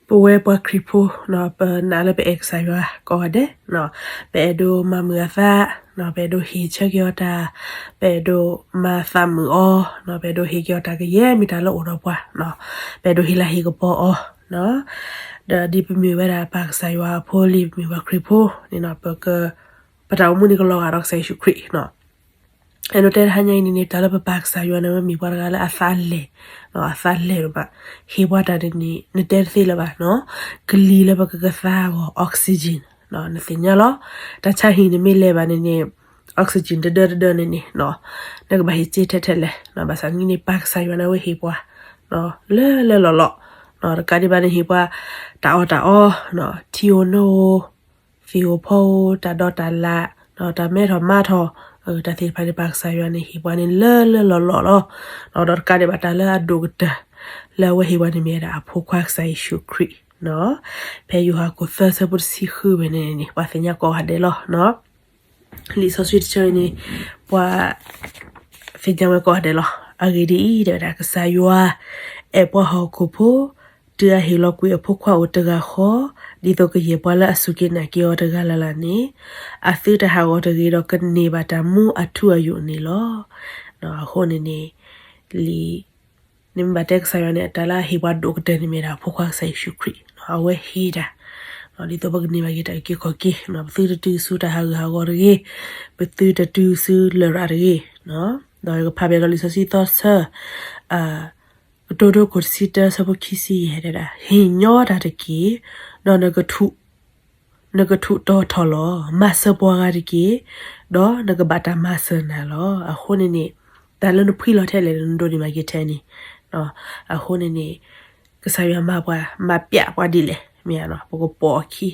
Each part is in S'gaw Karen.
ပဝဲပှၤခရံာ်ဖိနီၤ ပနာ်လၢပအဲၣ်ကစၢ်ယွၤကိးဂၤဒဲးနီၤ, ပအဲၣ်ဒိးမၤမုာ်အသးနီၤ, ပအဲၣ်ဒိးဟ့ၣ်ဆၢက့ၤအီၤတၢ်, ပအဲၣ်ဒိးမၤသးမုာ်အီၤနီၤ, ပအဲၣ်ဒိးဟ့ၣ်က့ၤအီၤတၢ်ကယဲၢ်မ့ၢ်တၢ်လၢအိၣ်ဒီးပှၤနီၤ, ပအဲၣ်ဒိးဟ့ၣ်လၤဟ့ၣ်ကပီၤအီၤနီၤ, ဒီးဒ်ပမ့ၢ်ဝဲဒၣ်ပၢ်ကစၢ်ယွၤအဖိလံ ပမ့ၢ်ပှၤခရံာ်ဖိန့ၣ်နီၤ, ပက ပတၢ်အိၣ်မူန့ၣ်ကလီၤဂာ်ဒီးကစၢ်ယ့ၣ်ၡူးခရံာ်နီၤ. အဲၣ်ဒိးတဲတဟါညါအံၤန့ၣ်န့ၣ် တၢ်လၢပပၢ်ကစၢ်ယွၤန့ၣ် အဝဲမ့ၢ်ပှၤတဂၤလၢအသးလဲၢ်, အသးလဲၢ်ဒိၣ်မး, ဟ့ၣ်ပှၤတၢ်န့ၣ်န့ၣ် နတဲတသ့လၢၤဘၣ်နီၤ, ကလံၤလၢပကကသါအဂီၢ် oxygen နသ့ၣ်ညါလီၤ. တၢ်ဆါဟံၣ်န့ၣ်မ့ၢ်လဲၢ်ဘၣ်န့ၣ်န့ၣ် oxygen တဒၢတဒၢန့ၣ်န့ၣ်နီၤ, နကဘၣ်ဟ့ၣ်စ့ထဲထဲလဲၣ်နီၤ, ဘၣ်ဆၣ်န့ၣ်န့ၣ် ပၢ်ကစၢ်ယွၤန့ၣ် အဝဲဟ့ၣ်ပှၤ လၢလၢလီၢ်လီၢ်နီၤ, တကးဒံးဘၣ်န့ၣ် ဟ့ၣ်ပှၤ တၢ်အီၣ်တၢ်အီနီၤ, ထံဧိၤနိဧိၤ သ့ၣ်ဧိၤဖီဧိၤ တၢ်ဒိးတၢ်လၣ်, တၢ်မဲထီၣ်မါထီၣ်, တၢ်သ့ၣ်တဖၣ်န့ၣ် ပၢ်ကစၢ်ယွၤန့ၣ် ဟ့ၣ်ပှၤန့ၣ်လၢလၢလီၢ်လီၢ်လီၤ. ဒီးတကးဒံးဘၣ် တၢ်လၢအဒိၣ်ကတၢၢ် လၢအဝဲဟ့ၣ်ပှၤန့ၣ်မ့ၢ်ဝဲဒၣ်အဖိခွါကစၢ်ယ့ၣ်ၡူးခရံာ်နီၤ. ဖဲယိၤဟၣ်ခိၣ်သၢဆၢဖိတဆံဃုဝဲန့ၣ်န့ၣ် ပှၤသ့ၣ်ညါကိးဂၤဒဲးလီၤ. လံာ်စီဆှံတဆၢအံၤန့ၣ် ပှၤ သ့ၣ်ညါဝဲကိးဂၤဒဲးလီၤ. အဂ့ၢ်ဒ်အံၤ, တဲဝဲဒၣ် ကစၢ်ယွၤ အဲၣ်ပှၤဟီၣ်ခိၣ်ဖိ, တုၤအဟ့ၣ်လီၤကွံာ်အဖိခွါအိၣ်တဂၤဃီ, ဒ်သိးကယဲၢ်ပှၤလၢအစူၢ်က့ၤနာ်က့ၤအီၤတဂၤလၢ်လၢ်န့ၣ်, အသုတဟးဂီၤတဂ့ၤ, ဒီးကန့ၢ်ဘၣ်တၢ်မူအထူအယိာ်န့ၣ်လီၤ. အဃိန့ၣ်န့ၣ် လံာ် နမ့ၢ်ဘၣ်တဲကစၢ်ယွၤန့ၣ် တၢ်လၢအဟ့ၣ်ပှၤဒိၣ်ကတၢၢ်န့ၣ်မ့ၢ်ဒၣ် အဖိခွါကစၢ်ယ့ၣ်ၡူးခရံာ်, အဝဲဟ့ၣ်တၢ် ဒ်သိးပကန့ၢ်ဘၣ်က့ၤတၢ်အုၣ်က့ၤခီၣ်က့ၤ, ပသုတတုၤဆူတၢ်ဟးဂူာ်ဟးဂီၤတဂ့ၤ, ပသုတတုၤဆူလရာ်တဂ့ၤ. ဒီးယကဖးဘၣ်ဒီးလံာ်စီဆှံသီဆၢ ကတိၤဒိခိၣ်တဆံတၢဆၢဖိခံဆံယဲၢ်တဲဒၣ်, ဟ့ၣ်ညီတၢ်တက့ၢ်, ဒီး နကထူးတီၤထီၣ်လီၤ. မၤစၢၤပှၤဂၤတက့ၢ်, ဒီးနကဘၣ်တၢ်မၤစၢၤနၤလီၤ. အဃိန့ၣ်န့ၣ် တၢ်လၢနဖှံလီၤထဲလဲၣ် နဒိးန့ၢ်မးက့ၤထဲန့ၣ်. အဃိန့ၣ်န့ၣ် ကစၢ်ယွၤမၤပှၤ မၤပျဲပှၤဒ်လဲၣ် မ့ၢ်ဧါ, ပကပိာ်အခံ.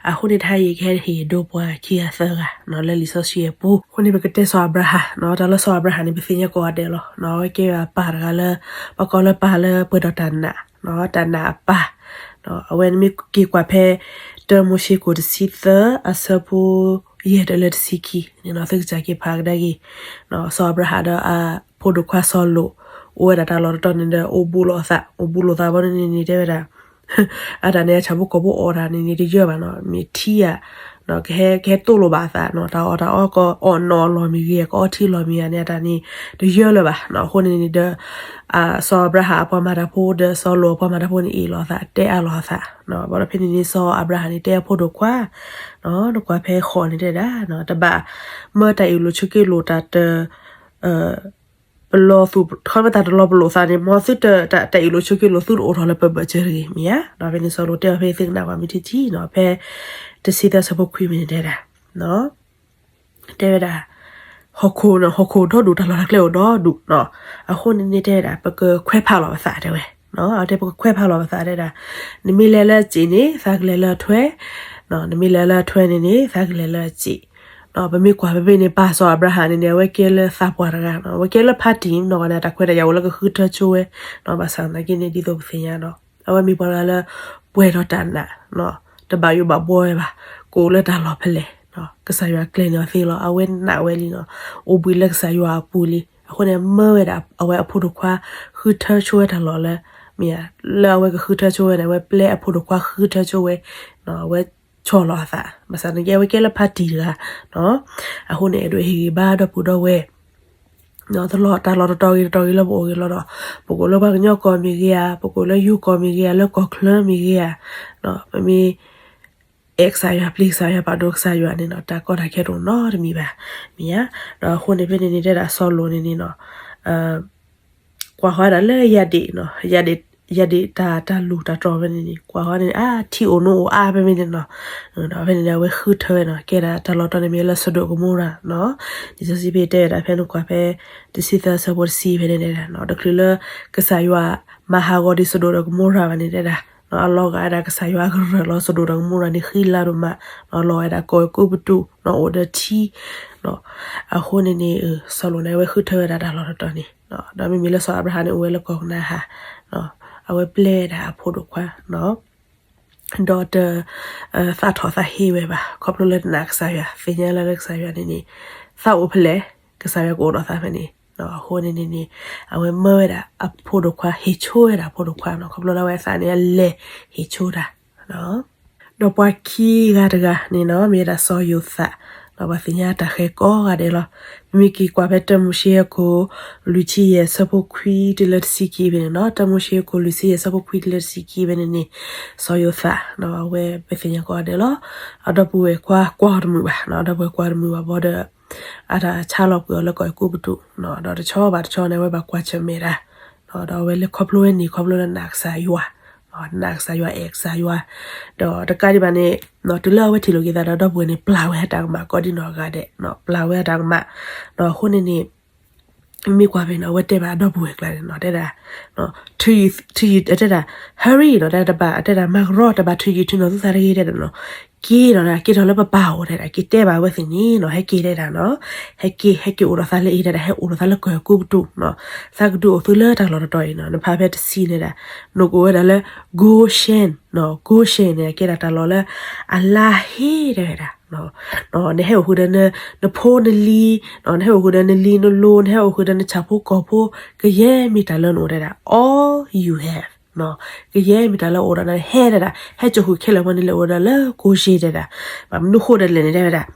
အဃိန့ၣ်တဟါအံၤ ကဟဲဟ့ၣ်ဒိပှၤခံဂၤသၢဂၤ လၢလံာ်စီဆှံအပူၤ. အဃိန့ၣ် ပကတဲစီၤအၤဘြၤဟၣ်, တၢ်လၢစီၤအၤဘြၤဟၣ်န့ၣ် ပသ့ၣ်ညါကိးဂၤဒဲးလီၤ. အဝဲကဲပၢ်တဂၤလၢ ပှၤကိးလၢပၢ်လၢပှဲၤဒီးတၢ်နာ်, တၢ်နာ်အပၢ်. အဝဲန့ၣ်မ့ၢ်က့ၤကွၢ်ဖဲ တၢမိၤၡ့ခိၣ်တဆံသၢ အဆၢဖိယဲၢ်တုၤလၢတဆံခံန့ၣ် သုကစၢ်က့ၤဖးကဒါက့ၤ. စီၤအၤဘြၤဟၣ်ဒီးအဖိဒိၣ်ခွါစီၤလိာ် အိၣ်ဝဲဒၣ်တၢ်လီၢ်တတီၤန့ၣ်ဒီး အိၣ်ဘူးလိာ်အသး, အိၣ်ဘူးလိာ်သးဘီန့ၣ်န့ၣ်တဲဝဲဒၣ် အတၢ်န့ၣ် အဆၣ်ဖိကီၢ်ဖိအီၣ်တၢ်န့ၣ်န့ၣ် တယၢၢ်ဘၣ်နီၤ, မ့ၢ်ထံဧါ, ကဟဲ ကဟဲတိၢ်လိာ်ဘၣ်အသးနီၤ, တၢ်အီၣ်တၢ်အီကအီၣ်နီၤအလီၢ်မ့ၢ်ဂ့ၤ, ကအီထံအလီၢ်မ့ၢ်ဂ့ၤန့ၣ် အတၢ်န့ၣ် တယၢၢ်လၢၤဘၣ်နီၤ. အဃိန့ၣ်န့ၣ်ဒီး စီၤအၤဘြၤဟၣ်အပှၤမၤတၢ်ဖိဒီးစီၤလိာ်အပှၤမၤတၢ်ဖိန့ၣ် အ့ၣ်လိာ်အသး တဲအါလိာ်အသး, ဘၣ်ဒီးဖဲန့ၣ်န့ၣ် စီၤအၤဘြၤဟၣ်န့ၣ် တဲအဖိဒိၣ်ခွါ, နကွၢ်ဖဲဃိးန့ၣ်တဲဒၣ်, တဘၣ်မၢတၢ်အ့ၣ်လိာ်ဆိးက့လိာ်တၢ်တ ပလီၢ်သူၣ် ခီဖျိတၢ်တလီၤပလိာ်သးန့ၣ် မ်သုတၢ်အ့ၣ်လိာ်ဆိးက့လိာ်သုတအိၣ်ထီၣ်လၢပဘၢၣ်စၢၤတဂ့ၤ မ့ၢ်ဧါ. ဒီးဖဲန့ၣ်စီၤလိာ်တဲအီၤဖဲသုကနၣ်ကွၢ်မ့ၢ်ထံထံနီၤ, ဖဲတဆံသၢဆၢဖိခွံမ့ၢ်န့ၣ်တဲဒၣ် တဲဝဲဒၣ် ဟီၣ်ခိၣ်နီၤ ဟီၣ်ခိၣ်ဒီဒူၣ် တၢ်လီၢ်တၢ်ကျဲအိၣ်ဒီဒူၣ်နီၤ. အဃိန့ၣ်န့ၣ်တဲဝဲဒၣ် ပကခွဲးဖးလီၤပသးတဲဝဲ, အတဲပကခွဲးဖးလီၤပသးတဲဒၣ်, နမ့ၢ်လဲၤလၢအစ့ၣ်န့ၣ် သးကလဲၤလၢအထွဲ, နမ့ၢ်လဲၤလၢအထွဲန့ၣ်န့ၣ် သးကလဲၤလၢအစ့ၣ်. ပမ့ၢ်ကွၢ်ဖဲဖဲန့ၣ် ပၢ်စီၤအၤဘြၤဟၣ်န့ၣ်န့ၣ် အဝဲကဲလၢသးပှၢ်တဂၤနီၤ, အဝဲကဲလၢ ဖါတံၢ် နီၢ်ဂီၢ်န့ၣ် အတၢ်ခွဲးတၢ်ယာ်အိၣ်လၢကဃုထၢဆိဝဲ, ဘၣ်ဆၣ်သနာ်က့န့ၣ် ဒ်သိးပသ့ၣ်ညါနီၤ အဝဲမ့ၢ်ပှၤတဂၤလၢ ပှဲၤဒီးတၢ်နာ်, တဘၣ်ယိၣ်ဘၣ်ဘှီဝဲဘၣ်, ကအိၣ်လၢတၢ်လီၢ်ဖဲလဲၣ်, ကစၢ်ယွၤကျဲၤန့ၢ်အီၤသ့လီၤ. အဝဲနာ်ဝဲလံနီၤ, အိၣ်ဘှံးလၢကစၢ်ယွၤအပူၤလံ. အဃိန့ၣ် မၢဝဲဒၣ်အဝဲအဖိဒိၣ်ခွါ ဃုထၢဆိဝဲတၢ်လီၢ်လၢ မ့ၢ်ဧါ, လၢအဝဲကဃုထၢဆိဝဲန့ၣ် အဝဲပျဲအဖိဒိၣ်ခွါဃုထၢဆိဝဲ, အဝဲဆီၣ်လီၤအသး, ဘၣ်ဆၣ်သနာ်က့ အဝဲကဲလၢဖါတံၢ်တဂၤ, အဃိန့ၣ် အဲၣ်ဒိးဟ့ၣ်ဂံၢ်ဘါဒီပုၢ်ဒီဝဲၢ် တၢ်လီၢ်တတီၤဂ့ၤတတီၤဂ့ၤလၢပအိၣ်ဂ့ၤလီၤဒီး ပကအိၣ်လၢပှၤကညီကီၢ်မ့ၢ်ဂ့ၤဧါ, ပကအိၣ်လၢယိၤကီၢ်မ့ၢ်ဂ့ၤဧါ, လၢကီၢ်ချၢမ့ၢ်ဂ့ၤဧါ, ပမ့ၢ် အဲၣ်ကစၢ်ယွၤ ပျံၤကစၢ်ယွၤ ပာ်ဒိၣ်ကစၢ်ယွၤန့ၣ်နီၤ တၢ်ကီတၢ်ခဲတအိၣ်နီတမံၤဘၣ်, မ့ၢ်ဧါ. ဒီးအဃိန့ၣ်ဖဲန့ၣ်န့ၣ် တဲဒၣ်စီၤလိာ်န့ၣ်န့ၣ်နီၤ ကွၢ်ဃီဒၣ်လၢယၤဒ့ၣ်နီၤ, ယၤဒ့ၣ် ယၤဒ့ၣ်တၢ် တၢ်လူၢ်တၢ်တြီၤဖဲန့ၣ်န့ၣ် ကွၢ်ဃီန့ၣ် အါ ထံအိၣ်နိအိၣ်အါဖဲဖဲန့ၣ်နီၤ, ဒီးဖဲန့ၣ်န့ၣ် အဝဲဃုထၢဝဲနီၤ ကဲဒၣ်တၢ်လီၢ်တတီၤန့ၣ်မ့ၢ်လၢစဒိၣ်ကမိရၤနီၤ, လံာ်စီဆှံဖဲတဲဝဲဒၣ်ဖဲန့ၣ်ကွၢ်ဖဲ တဆံသၢဆၢဖိတဆံဖဲန့ၣ်တဲဒၣ်နီၤ တချုးလၢ ကစၢ်ယွၤမၤဟးဂီၤဒံးစဒိၣ်ဒီးကမိရၤဘၣ်န့ၣ်တဲဒၣ် အလီၤဂာ်ဝဲဒၣ်ကစၢ်ယွၤအကရၢၢ်လီၤ စဒိၣ်ဒီးကမိရၤန့ၣ်ဃံလၤဒိၣ်မး, လီၤဂာ်ဝဲဒၣ်ကီၢ်အဲၤကူပတူးနီၤ အိၣ်ဒီးထံ အဃိန့ၣ်န့ၣ် စီၤလိာ်န့ၣ် အဝဲဃုထၢဝဲဒၣ်တၢ်လီၢ်တတီၤန့ၣ်, ဒီးမ့မ့ၢ်လၢစီၤအၤဘြၤဟၣ်န့ၣ် အိၣ်ဝဲလၢကီၢ်ကနၤအၣ်, အဝဲပျဲဝဲဒၣ်အဖိဒိၣ်ခွါ ဒီးတ သးထီၣ်သးဟ့ဝဲဘၣ် ခီဖျိလၢတနာ်ကစၢ်ယွၤ သ့ၣ်ညါလၢလၢကစၢ်ယွၤန့ၣ်န့ၣ် သးအိၣ်ဖဲလဲၣ် ကစၢ်ယွၤကအိၣ်ဒီးသးဖဲန့ၣ် အဃိန့ၣ်န့ၣ်န့ၣ် အဝဲမၢဝဲဒၣ်အဖိဒိၣ်ခွါ ဟ့ၣ်ဆိဝဲဒၣ်အဖိဒိၣ်ခွါနီၤ, ခီဖျိလၢအဝဲအသးန့ၣ်အလဲၤဟ့ၣ်ဆိတၢ် ဒီးပှၤခံဂၤတဂၤန့ၣ်နီၤ မ့ၢ်ဝဲဒၣ်စီၤယိၤသး, ဒီးပှၤသ့ၣ်ညါတၢ်ဃဲၤကိးဂၤဒဲးလီၤ. ပမ့ၢ်က့ၤကွၢ်ဖဲတၢမိၤၡ့အခိၣ် လွံၢ်ဆံယဲၢ် ဆၢဖိခွံတုၤလၢတဆံခံဖဲန့ၣ်နီၤ, တၢမိၤၡ့အခိၣ် လွံၢ်ဆံယဲၢ် ဆၢဖိခွံတုၤလၢတဆံခံဖဲန့ၣ်န့ၣ် စီၤယိၤသး အဝဲပသ့ၣ်ညါကိးဂၤဒဲးလီၤ. အဒီပုၢ်ဝဲၢ်ကွၢ်ကွၢ်အီၤတမုာ်ဘၣ်, အဒီပုၢ်ဝဲၢ်ကွၢ်တမုာ်ဘၣ်ဘၣ်ဒီး အတၢ်ဆါလီၤကွံာ်အီၤလၢကီၢ်အဲၤကူပတူး, ဒီးတဆီဘၣ်တဆီန့ၣ် အဝဲဘၣ်ကွၢ်ဆၢၣ်မဲာ်တၢ်, ဒီးအဝဲလဲၤခီဖျိဝဲန့ၣ် ခီဖျိလၢနာ်ကစၢ်ယွၤ, နာ်ကစၢ်ယွၤ အဲၣ်ကစၢ်ယွၤ, ဒီးတကးဒံးဘၣ်န့ၣ် တုၤလၢအဝဲထံၣ်လိာ်က့ၤသးဒီးအဒီပုၢ်ဝဲၢ်န့ၣ် ပျၢ်ဝဲအတၢ်ကမၣ်ကိးဒံနီၢ်ဂၤဒဲး, ပျၢ်ဝဲအတၢ်ကမၣ်, ဒီးအဃိန့ၣ်န့ၣ် မ့ၢ်ကွၢ်ဖဲန့ၣ် အဝဲတဲဘၣ်အဒီပုၢ်ဝဲၢ်ကျါန့ၣ်နီၤ တဲဒၣ် ထုယုာ် ထုယုာ် တဲဒၣ် hurry နီၤ တဲတဘၣ် တဲဒၣ် မၤကရီ တဘၣ်ထုယုာ်ထုနီၤသူသးတဂ့ၤ တဲဒၣ်နီၤ, က့ၤနီၤ က့ၤထီၣ်လၢပပၢ်အအိၣ် တဲဒၣ် က့ၤတဲဘၣ်အဝဲသ့ၣ်န့ၣ်နီၤ ဟဲက့ၤ တဲဒၣ်နီၤ, ဟဲက့ၤ ဟဲက့ၤအိၣ်ဒီးသးလၢအံၤ တဲဒၣ် ဟဲအိၣ်ဒီးသးလၢကီၢ်အဲၤကူပတူးနီၤ, သးကဒုးအိၣ်သုလၢတၢ်လီၢ်တတီၤအံၤနီၤ, နဖးဖဲတဆံန့ၣ်ဒၣ် နကအိၣ်ဝဲဒၣ်လၢ Goshen နီၤ Goshen န့ၣ် ကဲဒၣ်တၢ်လီၢ်လၢ အလါဟ့ တဲဝဲဒၣ် နဟဲအိၣ်ဃုာ်ဒီးနဖိနလံၤ, နဟဲအိၣ်ဃုာ်ဒီးနလံၤနလိၤ, နဟဲအိၣ်ဃုာ်ဒီးနဆၣ်ဖိကီၢ်ဖိ, ကယဲၢ်မ့ၢ်တၢ်လၢနအိၣ် တဲဒၣ် all you have, ကယဲၢ်မ့ၢ်တၢ်လၢအအိၣ်ဒီးနၤ ဟဲ တဲဒၣ် ဟဲစိာ်ဃုာ်ခဲလၢာ်ဝဲန့ၣ် လဲၤအိၣ်ဒီးလၢ Goshen တဲဒၣ်, ဘၣ်မနုၤဃိဒီးလဲၣ်န့ၣ် တဲဝဲဒၣ်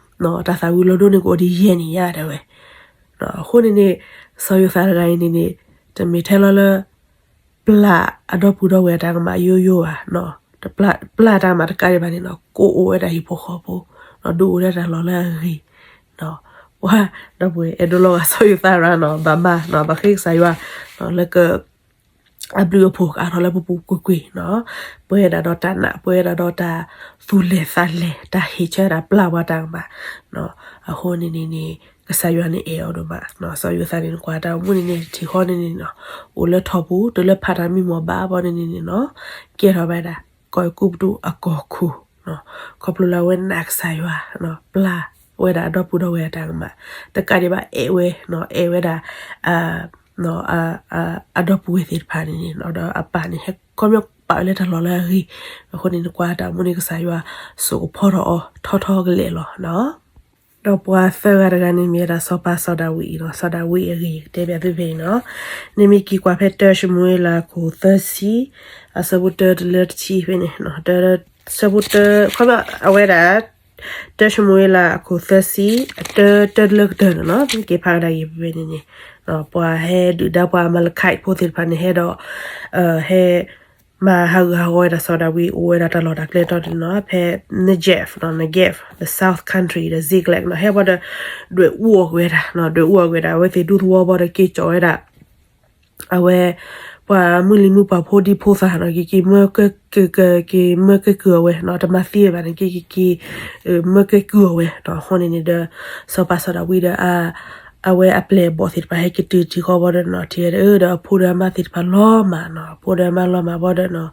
တၢ်သၣ်ဝံၤလီၤဒိန့ၣ် ကအိၣ်ဒ်ယဲၢ်န့ၣ်ယါ တဲဝဲ, အဃိန့ၣ်န့ၣ် စီၤယိၤသးတဂၤအံၤန့ၣ်န့ၣ် တမ့ၢ်ထဲလီၤလၢ ပျၢ်အဒီပုၢ်ဒီဝဲၢ်အတၢ်ကမၣ်ယိယိဘၣ်, ပျၢ်တၢ်ကမၣ်တကးဒံးဘၣ်န့ၣ်နီၤ ကအိၣ်ဝဲဒၣ်ဟံၣ်ဖိဃီဖိ, ဒုးအိၣ်လၢတၢ်လီၢ်လၢအဂ့ၤ, ပှၤဒီပုၢ်ဝဲၢ်အဲၣ်ဒိးလီၤဂာ်စီၤယိၤသးရၤနီၤ ဘၣ်မးနီၤ ဘၣ်ဃ့ကစၢ်ယွၤ လၢက အဘျုးအဖှိၣ်အါထီၣ်လၢပပူၤကွ့ၢ်ကွ့ၢ်နီၤ, ပှဲၤဒၣ်ဒီးတၢ်နာ် ပှဲၤဒၣ်ဒီးတၢ်သူၣ်လဲၢ်သးလဲၢ် တၢ်ဟ့ၣ်ဆၢတၢ်ပျၢ်ပှၤတၢ်ကမၣ်, အဃိန့ၣ်န့ၣ်န့ၣ် ကစၢ်ယွၤန့ၣ်အဲၣ်အီၤဒိၣ်မး, စီၤယိၤသးန့ၣ် နကွၢ်တၢ်အိၣ်မူန့ၣ်န့ၣ် ထံၣ်ဃီန့ၣ်န့ၣ်နီၤ, အိၣ်လၢထီၣ်ပူၤ တုၤလၢဖးတၢ်မံမီၢ်ဘၣ်ဘီန့ၣ်န့ၣ်နီၤ, ကဲထီၣ်ဘၣ်ဒၣ် ကီၢ်အဲၤကူပတူးအကီၢ်ခိၣ် ခီဖျိလၢအဝဲနာ်ကစၢ်ယွၤ, ပျၢ်ဝဲဒၣ်အဒီပုၢ်ဒီဝဲၢ်အတၢ်ကမၣ်, တကးဒံးဘၣ်အဲၣ်ဝဲ, အဲၣ်ဝဲဒၣ် အဒီပုၢ်ဝဲၢ်သ့ၣ်တဖၣ်န့ၣ်န့ၣ် ဒီးအပၢ်န့ၣ် ဟဲခီပညီပာ်ဝဲလၢတၢ်လီၢ်လၢအဂ့ၤ, အဃိန့ၣ် နကွၢ်တၢ်အိၣ်မူန့ၣ် ကစၢ်ယွၤစိာ်ကဖီထီၣ်အီၤထီထီကလဲာ်လီၤ. ဒီးပှၤသၢဂၤတဂၤန့ၣ်မ့ၢ်ဝဲဒၣ်စီၤပၤစီၤဒၤဝံးအံၤနီၤ, စီၤဒၤဝံးအဂ့ၢ် ကတဲဘၣ်သုဖဲအံၤနီၤ, နမ့ၢ်က့ၤကွၢ်ဖဲတၢၡမူၤအ့လးအခိၣ်သၢဆံ, အဆၢဖိတၢတုၤလၢတဆံဖဲန့ၣ်, ဆၢဖိတၢ, ခီဖျိအဝဲဒၣ် တၢၡမူၤအ့လးအခိၣ်သၢဆံ, အတၢ, တၢတုၤလၢကတၢၢ်န့ၣ်နီၤ, မ့ၢ်က့ၤဖးကဒါက့ၤဖဲန့ၣ်န့ၣ်, ပှၤဟဲဒုၣ်ဒါပှၤအၤမဲလကဲးဖိသ့ၣ်တဖၣ်န့ၣ် ဟဲဒီး ဟဲ မၤဟးဂူာ်ဟးဂီၤဝဲဒၣ်စီၤဒၤဝံး အိၣ်ဝဲဒၣ်တၢ်လီၢ်တၢ်ကျဲတီၤန့ၣ်နီၤ, ဖဲ Negev, Negev, the South Country, the Ziklag နီၤ, ဟဲဘၣ်ဒီး ဒွဲၣ်အူအီၣ်ကွံာ်ဝဲဒၣ်, ဒွဲၣ်အူအီၣ်ကွံာ်ဝဲဒၣ် အဝဲသ့ၣ်ဒူသဝီဘၣ်ဒီး က့ၤကၠီၣ်ဝဲဒၣ် အဝဲ ပှၤမုၢ်လံၤမုၢ်ပှၢ်ဖိဒံဖိသၣ်နီၤ, က့ၤက့ၤမၢကဲကုၢ်အဝဲနီၤ, တမၤသံဝဲဘၣ်န့ၣ် က့ၤက့ၤက့ၤ မၢကဲကုၢ်အဝဲနီၤ, အဃိန့ၣ်န့ၣ်ဒီး စီၤပၤစီၤဒၤဝံးဒီး အဝဲအပျဲၢ်အဘီၣ်သ့ၣ်တဖၣ် ဟဲက့ၤတုၤထံၣ်ဃီဘၣ်ဒီးနီၤ, ထံၣ်ဝဲဒၣ် အၢ ဒီးအဖိဒီးအမါသ့ၣ်တဖၣ်လီၤမၢ်နီၤ, အဖိဒီးအမါလီၤမၢ်ဘၣ်ဒီးနီၤ,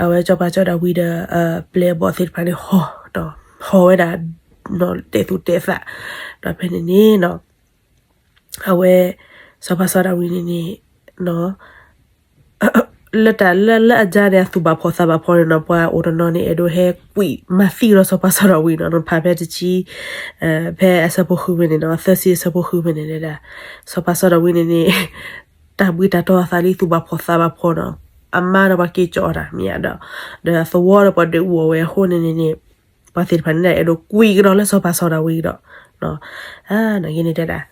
အဝဲစီၤပၤစီၤဒၤဝံးဒီး ပျဲၢ်အဘီၣ်သ့ၣ်တဖၣ်န့ၣ် ဟီၣ်, ဟီၣ်ဝဲဒၣ် တဲာ်သူၣ်တဲာ်သး, ဒီးဖဲန့ၣ်န့ၣ်နီၤ အဝဲ စီၤပၤစီၤဒၤဝံးန့ၣ်န့ၣ် လၢတၢ်လၢလၢအကါန့ၣ် အသူၣ်ဘၣ်ဖှီၣ်သးဘၣ်ဖှီၣ်န့ၣ်နီၤ, ပှၤအိၣ်တနီၤန့ၣ် အဲၣ်ဒိးဟဲကွံာ်မၤသံဒီးစီၤပၤစီၤဒၤဝံးနီၤ, နဖးဖဲတဆံ, ဖဲအဆၢဖိဃုဖဲန့ၣ်နီၤ, သၢဆံအဆၢဖိဃုဖဲန့ၣ်ဒၣ်, စီၤပၤစီၤဒၤဝံးန့ၣ်န့ၣ် တၢ်ဘှံးတၢ်တီၤအသးလံ သူၣ်ဘၣ်ဖှီၣ်သးဘၣ်ဖှီၣ်နီၤ, အမါဒီးပှၤက့ၤကၠီၣ်အီၤတၢ်မ့ၢ်ဧါဒီး, ဒီးအသဝီဒီးပှၤဒွဲၣ်အူအီၣ်ဝဲအဃိန့ၣ်န့ၣ်န့ၣ် ပှၤသ့ၣ်တဖၣ်န့ၣ် အဲၣ်ဒိးကွံာ်ကဒီးလၢစီၤပၤစီၤဒၤဝံးဒီး, နက့န့ၣ်တဲဒၣ်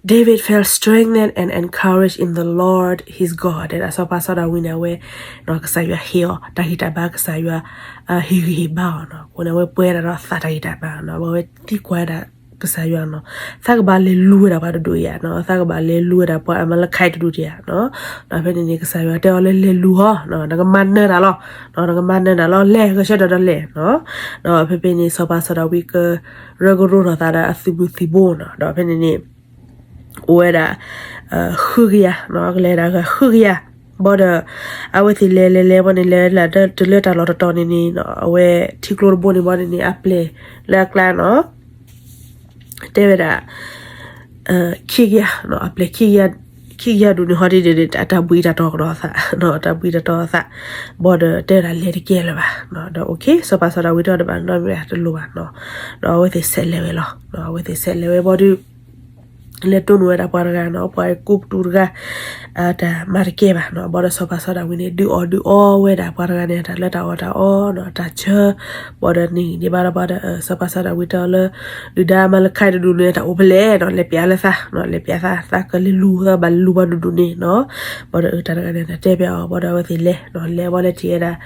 David felt strengthened and encouraged in the Lord his God တဲဒၣ် စီၤပၤစီၤဒၤဝံးန့ၣ် အဝဲ ကစၢ်ယွၤဟ့ၣ်အီၤ တၢ်ဂံၢ်တၢ်ဘါ ကစၢ်ယွၤ ဟ့ၣ်ဂံၢ်ဟ့ၣ်ဘါအီၤနီၤ, အဃိန့ၣ် အဝဲပှဲၤဒၣ်ဒီးသးတၢ်ဂံၢ်တၢ်ဘါနီၤ, အဝဲသံကွၢ်ဝဲဒၣ်ကစၢ်ယွၤနီၤ, သးကဘၣ်လဲၤလူၤဝဲဒၣ်ပှၤတဒူၣ်ဧါနီၤ, သးကဘၣ်လဲၤလူၤဝဲဒၣ်ပှၤအၤမဲလကဲးတဒူၣ်ဧါနီၤ, ဒီးဖဲန့ၣ်န့ၣ် ကစၢ်ယွၤတဲအီၤလၢလဲၤလူၤဟီနီၤ, နကမၤနၢၤတၢ်လီၤ, နကမၤနၢၤတၢ်လီၤ လဲၤ ဂဲၤဆၢထၢၣ်ဒီးလဲၤနီၤ, ဒီးဖဲဖဲန့ၣ် စီၤပၤစီၤဒၤဝံးက ရၢကရိထီၣ်သးဒီးအသုးမုၢ်သံၣ်ဘိနီၤ, ဒီးဖဲန့ၣ်န့ၣ် အိၣ်ဝဲဒၣ် ဃုကယၤနီၤ, ကလဲၤဒၣ်ဂၤဃုကယၤ, ဘၣ်ဒီး အဝဲသ့ၣ်လဲၤလဲၤလဲၤဘၣ်န့ၣ် လဲၤလၢတုၤလၢတၢ်လီၢ်တတီၤန့ၣ်န့ၣ်နီၤ, အဝဲထံကျိတဘိန့ၣ်ဘၣ်န့ၣ်န့ၣ် အပျဲၢ်လၢအကျါနီၤ တဲဝဲဒၣ် ခံကယၤနီၤ, အပျဲၢ် ခံကယၤဒူၣ်န့ၣ် ဟီဒ်န့ၣ်န့ၣ် အတၢ်ဘှံးတၢ်တီၤကဒီးအသး, တၢ်ဘှံးတၢ်တီၤအသး, ဘၣ်ဒီးတဲဝဲဒၣ်လဲၤတကဲလၢၤဘၣ်, ဒီး okay စီၤပၤစီၤဒၤဝံးတဲတဘၣ်နီတမံၤဘၣ် တလိၣ်ဘၣ်နီၤ, ဒီးအဝဲသ့ၣ်ဆဲးလဲၤဝဲလီၤ, အဝဲသ့ၣ်ဆဲးလဲၤဝဲဘၣ်ဒီး လဲၤတိၢ်နီၣ်ဝဲဒၣ်ပှၤတဂၤနီၤ, ပှၤကူပတူးတဂၤ တၢ်မၤတကဲဘၣ်နီၤ. ဘၣ်ဒီးစီၤပၤစီၤဒၤဝံးန့ၣ် ဒုးအီၣ်ဒုးအီဝဲဒၣ်ပှၤတဂၤန့ၣ် တၢ်လၢတၢ်အီၣ်တၢ်အီနီၤ, တၢ်ဆၢ, ဘၣ်ဒီးနံၤန့ၣ်ဘၣ်ဒီး ဘၣ်ဒီး စီၤပၤစီၤဒၤဝံးတဲအီၤလၢ ဒုၣ်ဒါအမၤလၢခါတဒူၣ်န့ၣ် တၢ်အိၣ်ဖဲလဲၣ်နီၤ, လဲၤပျးလၢသးနီၤ, လဲၤပျးသး, သးကလဲၤလူၤသးဘၣ်လူၤပှၤတဒူၣ်န့ၣ်နီၤ. ဘၣ်ဒီးတၢ်တဂၤန့ၣ် တၢ်တဲဘၣ်အီၤ, ဘၣ်ဒီးအဝဲသ့ၣ်လဲၤနီၤ, လဲၤဘၣ်လဲၤထံၣ်ဝဲဒၣ်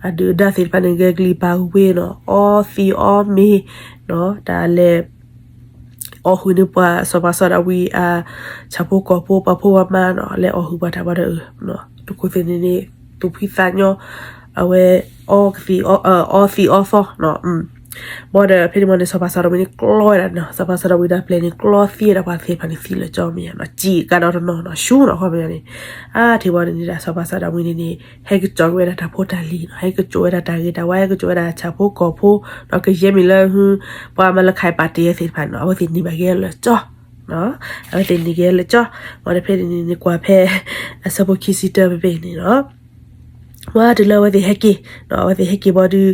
အဒုၣ်အဒါသ့ၣ်တဖၣ်န့ၣ် ဂဲၤကလံၤပာ်ကဝ့ၤနီၤ, အီသံးအီမ့ၤနီၤ, တၢ်လဲၤ အီၣ်ဟုၣ်န့ၢ်ပှၤစီၤပၤစီၤဒၤဝံးအဆၣ်ဖိကီၢ်ဖိ ပှၤဖိပှၤမါနီၤ, လဲၤအီၣ်ဟုၣ်ပှၤတၢ်ဘၣ်ဒီး တခိၣ်သ့ၣ်န့ၣ်န့ၣ် သူၣ်ဖှံသးညီ, အဝဲ အီသံးအီသီနီၤ. ဘၣ်ဒီးဖဲန့ၣ်မ့ၢ်န့ၣ် စီၤပၤစီၤဒၤဝံးန့ၣ် ကျီဝဲဒၣ်နီၤ, စီၤပၤစီၤဒၤဝံးဒီးပျဲၢ်န့ၣ် ကျီသံဝဲဒၣ်ပှၤသ့ၣ်တဖၣ်န့ၣ် သံလၢာ်ကၠီမ့ၢ်ဧါနီၤ, စံးကါဒီးတနီၤနီၤ, ဆူနီၤ ခီပညီန့ၣ်, အါ ထံၣ်ဘၣ်န့ၣ်န့ၣ်ဒၣ် စီၤပၤစီၤဒၤဝံးန့ၣ်န့ၣ် ဟဲက့ၤစိာ်က့ၤဝဲဒၣ်တၢ်ဖိတၢ်လံၤနီၤ, ဟဲက့ၤစိာ်ဝဲဒၣ်တၢ်ဂ့ၤတၢ်ဝါ, ဟဲက့ၤစိာ်ဝဲဒၣ်ဆၣ်ဖိကီၢ်ဖိနီၤ, ကယဲၢ်မ့ၢ်လၢ ပှၤမၤလၢခါအံၤပာ်တ့ၢ်သ့ၣ်တဖၣ်နီၤ, အဝဲသ့ၣ်န့ၢ်ဘၣ်က့ၤလၢာ်ကၠီ အဝဲသ့ၣ်န့ၢ်က့ၤလၢာ်ကၠီ, ဘၣ်ဒီးဖဲန့ၣ်န့ၣ် ကွၢ်ဖဲ အဆၢဖိခံဆံတၢ ဖဲဖဲန့ၣ်နီၤ, ဝဲတုၤလၢအဝဲသ့ၣ်ဟဲက့ၤနီၤ, အဝဲသ့ၣ်ဟဲက့ၤဘၣ်ဒီး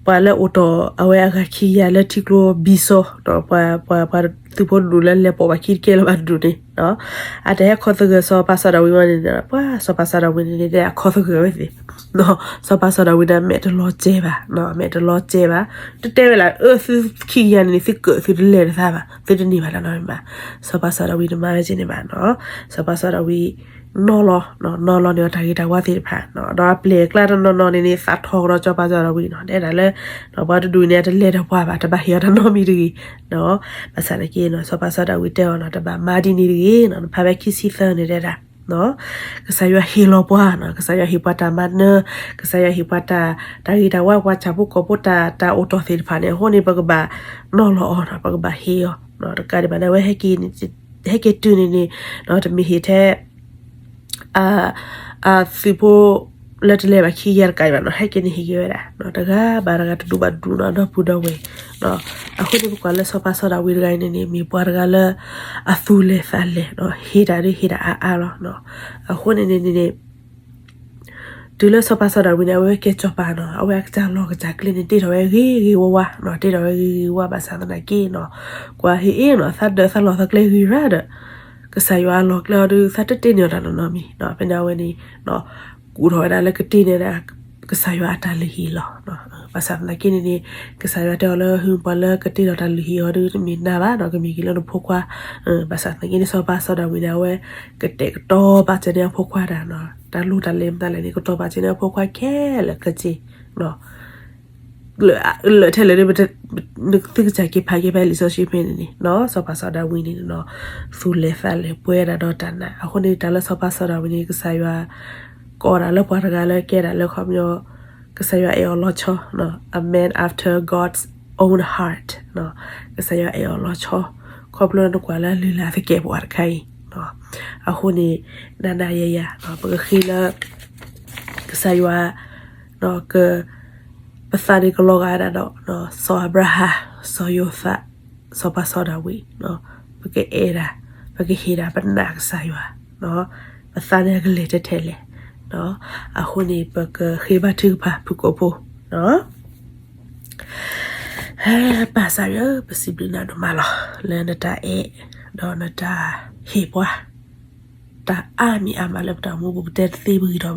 ပှၤလၢအိၣ်တီၢ်အဝဲအဂၤခံကယၤလၢထံကျိဘံစီၤနီၤ, ပှၤ ပှၤ ပှၤသုးဖိတဒူၣ်လၢလဲၤပိာ်ဘၣ်ခံတကဲလၢၤဘၣ်တဒူၣ်န့ၣ်နီၤ, အတၢ်ဟဲခီသဂၢၢ်စီၤပၤစီၤဒၤဝံးဝဲန့ၣ်ဒီး ပှၤစီၤပၤစီၤဒၤဝံးန့ၣ်န့ၣ် အခီသဂၢၢ်ဝဲသ့ၣ် စီၤပၤစီၤဒၤဝံးန့ၣ် မဲာ်တလီၤကဲဘၣ်နီၤ, မဲာ်တလီၤကဲဘၣ်, တတဲဝဲလၢ အၢ သုခံကယၤန့ၣ်န့ၣ် သုကၢၣ်သုတလဲၤတသးဘၣ်, သုတန့ၢ်ဘၣ်တၢ်နီတမံၤဘၣ်. စီၤပၤစီၤဒၤဝံးတမၤဝဲက့ၤန့ၣ်ဘၣ်နီၤ, စီၤပၤစီၤဒၤဝံး နီၤလီၤ, နီၤလီၤန့ၢ်အီၤတၢ်ဂ့ၤတၢ်ဝါသ့ၣ်တဖၣ်, ဒီးအပျဲၢ်အကျါတနီၤနီၤန့ၣ်န့ၣ် သးထီၣ်ကဒီးစီၤပၤစီၤဒၤဝံးနီၤ, တဲဒၣ်လၢ ပှၤတဒူၣ်န့ၣ် အတလဲၤဒီးပှၤဘၣ်, တဘၣ်ဟ့ၣ်အီၤတၢ်နီတမံၤတဂ့ၤနီၤ, ဘၣ်ဆၣ်သနာ်က့နီၤ စီၤပၤစီၤဒၤဝံးတဲအီၤနီၤ, တဘၣ်မၤဒ်န့ၣ်တဂ့ၤနီၤ, နဖးဖဲခံဆံသၢန့ၣ်တဲဒၣ် ကစၢ်ယွၤဟ့ၣ်လီၤပှၤနီၤ, ကစၢ်ယွၤဟ့ၣ်ပှၤတၢ်မၤနၢၤ, ကစၢ်ယွၤဟ့ၣ်ပှၤတၢ် တၢ်ဂ့ၤတၢ်ဝါ ပှၤဆၣ်ဖိကီၢ်ဖိတၢ် တၢ်အိၣ်တီၢ်သ့ၣ်တဖၣ်န့ၣ်, အဃိန့ၣ် ပကဘၣ်နီၤလီၤအီၤနီၤ, ပကဘၣ်ဟ့ၣ်အီၤနီၤ, တကးဒံးဘၣ်န့ၣ် အဝဲဟဲက့ၤ ဟဲက့ၤတုၤန့ၣ်န့ၣ် တမ့ၢ်ဟ့ၣ်ထဲ အသုးဖိလၢတလဲၤဘၣ်ခံကယၤတကးဒံးဘၣ်နီၤ, ဟဲက့ၤန့ၣ်ဟ့ၣ်က့ၤဝဲဒၣ် တဂၤဘၣ်တဂၤတဒူၣ်ဘၣ်တဒူၣ်နီၤ, ဒီပုၢ်ဒီဝဲၢ် အဃိန့ၣ် ပကွၢ်လၢစီၤပၤစီၤဒၤဝံးတဂၤအံၤန့ၣ်န့ၣ် မ့ၢ်ပှၤတဂၤလၢ အသူၣ်လဲၤသးလဲၤနီၤ, ဟ့ၣ်တၢ်ဒုးဟ့ၣ်တၢ်အါအါလီၤ. အဃိန့ၣ်န့ၣ်န့ၣ် တုၤလၢစီၤပၤစီၤဒၤဝံးန့ၣ် အဝဲကဲစီၤပၤနီၤ, အဝဲအကစၢ်လီၢ်ကစၢ်ကျဲန့ၣ် တ့ထီၣ်ဝဲဂ့ၤဂ့ၤဝါဝါနီၤ, တ့ထီၣ်ဝဲဂ့ၤဂ့ၤဝါဝါ ဘၣ်ဆၣ်သနာ်က့နီၤ, ကွၢ်ဟ့ၣ်အ့ၣ်နီၤ, သးဒၢးသးလီၢ်သးကျဲဂ့ၤရၣ်ဒီး ကစၢ်ယွၤအလီၢ်ကျဲအီၤဒီး သးတတ့န့ၢ်အီၤတၢ်နီတမံၤနီၤ, ဖဲန့ၣ်အဝဲန့ၣ် ကူၣ်ထီၣ်ဝဲဒၣ်လၢကတ့န့ၢ်ဒၣ် ကစၢ်ယွၤအတၢ်လုၢ်ဟံၣ်လီၤ. ဘၣ်ဆၣ်သနာ်က့န့ၣ်န့ၣ် ကစၢ်ယွၤတဲအီၤလၢ ဟု ပှၤလၢကတ့ဒီးတၢ်လုၢ်ဟံၣ်အီၤဒီး တမ့ၢ်နၤဘၣ်နီၤ, ကမ့ၢ်က့ၤလၢနဖိခွါ. ဘၣ်ဆၣ်သနာ်က့န့ၣ် စီၤပၤစီၤဒၤဝံးန့ၣ် အဝဲကတဲာ်ကတီၤပာ်စၢၤန့ၢ်အဖိခွါတၢ်နီၤ, တၢ်လိၣ်တၢ်လဲၤမတၤလဲၣ်န့ၣ် ကတီၤပာ်စၢၤန့ၢ်အဖိခွါခဲလၢာ်ခဲဆ့ လၢာ်ထဲလၢာ် သုကစၢ်က့ၤဖးက့ၤဖဲလံာ်စီဆှံဖဲန့ၣ်န့ၣ်နီၤ, စီၤပၤစီၤဒၤဝံးန့ၣ်နီၤ, သူၣ်လဲၤသးလဲၤပှဲၤဒၣ်ဒီးတၢ်နာ်. အဃိန့ၣ် တၢ်လၢစီၤပၤစီၤဒၤဝံးန့ၣ် ကစၢ်ယွၤ ကိးဒၣ်လၢပှၤတဂၤလၢကဲဒၣ်လၢခီပညီ ကစၢ်ယွၤအဲၣ်အီၤလီၤဆီနီၤ, a man after God's own heartနီၤ, ကစၢ်ယွၤအဲၣ်အီၤလီၤဆီ, ခီဖျိလၢနကွၢ်လၢလုၢ်လၢ်သကဲာ်ပဝးတခါအံၤနီၤ. အဃိန့ၣ် နၤနၤယၤယၤနီၤ, ပကဃ့လၢ ကစၢ်ယွၤ က ပသးန့ၣ်ကလီၤဂာ်ဒၣ်ဒီး စီၤအၤဘြၤဟၣ်, စီၤယိၤသး, စီၤပၤစီၤဒၤဝံး, ပကအဲၣ်ဒၣ်, ပကဟ့ၣ်ဒၣ်ပနာ်ကစၢ်ယွၤ, ပသးန့ၣ်ကလဲၤထဲထဲလဲၣ်. အဃိန့ၣ် ပကဃ့ဘါထုကဖၣ်ဖုၣ်ကိာ်ဖိ ပၢ်ကစၢ်ယွၤဧၢ, ပစံးဘျုးနၤဒိၣ်မးလီၤ လၢနတၢ်အဲၣ် ဒီးနတၢ်ဟ့ၣ်ပှၤ တၢ်အါမံၤအါမးလၢပတၢ်အိၣ်မူပူၤ ပတဲတသ့ပဂံၢ်ထီၣ်ပဒွးထီၣ်တလၢာ်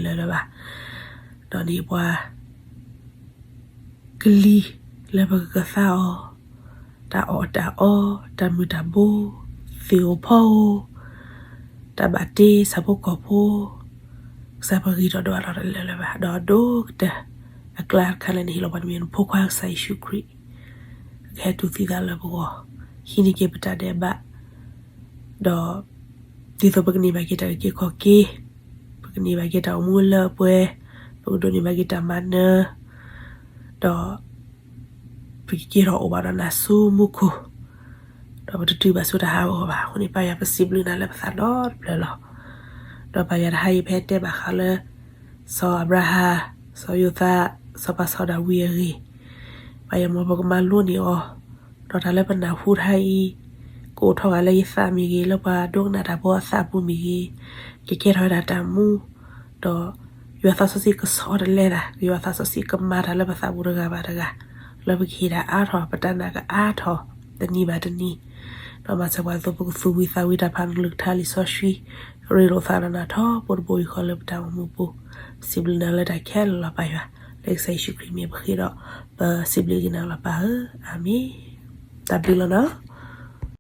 လၢၤဘၣ်. ဒီးန့ၣ်ပှၤ ကလံၤလၢပကကသါအီၤ, တၢ်အီၣ်တၢ်အီ, တၢ်မုၢ်တၢ်ဘိ, သ့ၣ်ဧိၤဖီဧိၤ, တၢ်ဘၣ်တ့ဆၣ်ဖိကီၢ်ဖိ, ကစၢ်ပဂံၢ်ထီၣ်ဒွးထီၣ်တလၢာ်လၢၤဘၣ်. ဒီးအဒိကတၢၢ်အကျါတခါလၢနဟ့ၣ်လီၤပှၤတမံၤ နဖိခွါကစၢ်ယ့ၣ်ၡူးခရံာ် ကဟဲတူၢ်သံသးလၢပဂီၢ်, ဟံးန့ၢ်က့ၤပတၢ်ဒဲးဘး, ဒီး ဒ်သိးပကန့ၢ်ဘၣ်က့ၤတၢ်အုၣ်က့ၤခီၣ်က့ၤ, ပကန့ၢ်ဘၣ်က့ၤတၢ်အိၣ်မူလၢအပှဲၤ, ပကဒိးန့ၢ်ဘၣ်က့ၤတၢ်မၤနၢၤ, ဒီး ပကက့ၤထီၣ်အိၣ်ဘၣ်ဒီးနၤဆူမူခိၣ်, ဒီးပတတုၤဘၣ်ဆူတၢ်ဟးဂီၤဘၣ်. အဃိန့ၣ် ပၢ်ယွၤပစံးဘျုးနၤလၢပသးဒီတဖျၢၣ်လီၤ. ဒီးပၢ်ယွၤတဟါအံၤ ပဟဲတဲဘၣ်ဃးလၢ စီၤအၤဘြၤဟၣ်, စီၤယိၤသး, စီၤပၤစီၤဒၤဝံးအဂ့ၢ်, ပၢ်ယွၤမ်ပကမၤလိန့ၢ်အီၤ, ဒီးတၢ်လၢပနၢ်ဟူတဟါအံၤ ကအိၣ်ထီၣ်ဂၤလၢယသးမ့ၢ်ဂ့ၤ, လၢပှၤဒိကနၣ်တၢ်ဖိအသးပူၤမ့ၢ်ဂ့ၤ, ကကဲထီၣ်ဝဲဒၣ်တၢ်မူ, ဒီးယွၤသးစီဆှံကဆီတလဲတၢ်, ယွၤသးစီဆှံကမၤတၢ်လၢပသးပူၤတဂၤဘၣ်တဂၤ, လၢပကဟ့ၣ်တၢ်အါထီၣ်, ပတၢ်နာ်ကအါထီၣ်, တနံၤဘၣ်တနံၤ, ဒီးမၤစၢၤပှၤဒ်သိးပကသူၣ်ဝံသးဝံတၢ်ဖးနုာ်ကလုၢ်ကထါလံာ်စီဆှံ, ရ့လိာ်သးဒီးနၤထီဘိတဘိယူၢ်ဃီလၢပတၢ်အိၣ်မူပူၤ, စံးဘျုးနၤလၢတၢ်ခဲလၢာ်လီၤပၢ်ယွၤ, လၢကစၢ်ယ့ၣ်ၡူးခရံာ်မ့ၢ်ပဃ့ဒီး, ပစံးဘျုးက့ၤနၤလီၤပၢ်ဧၢ, အၤမ့ၣ်. တၢ်ဘျုးလီၤနီၤ.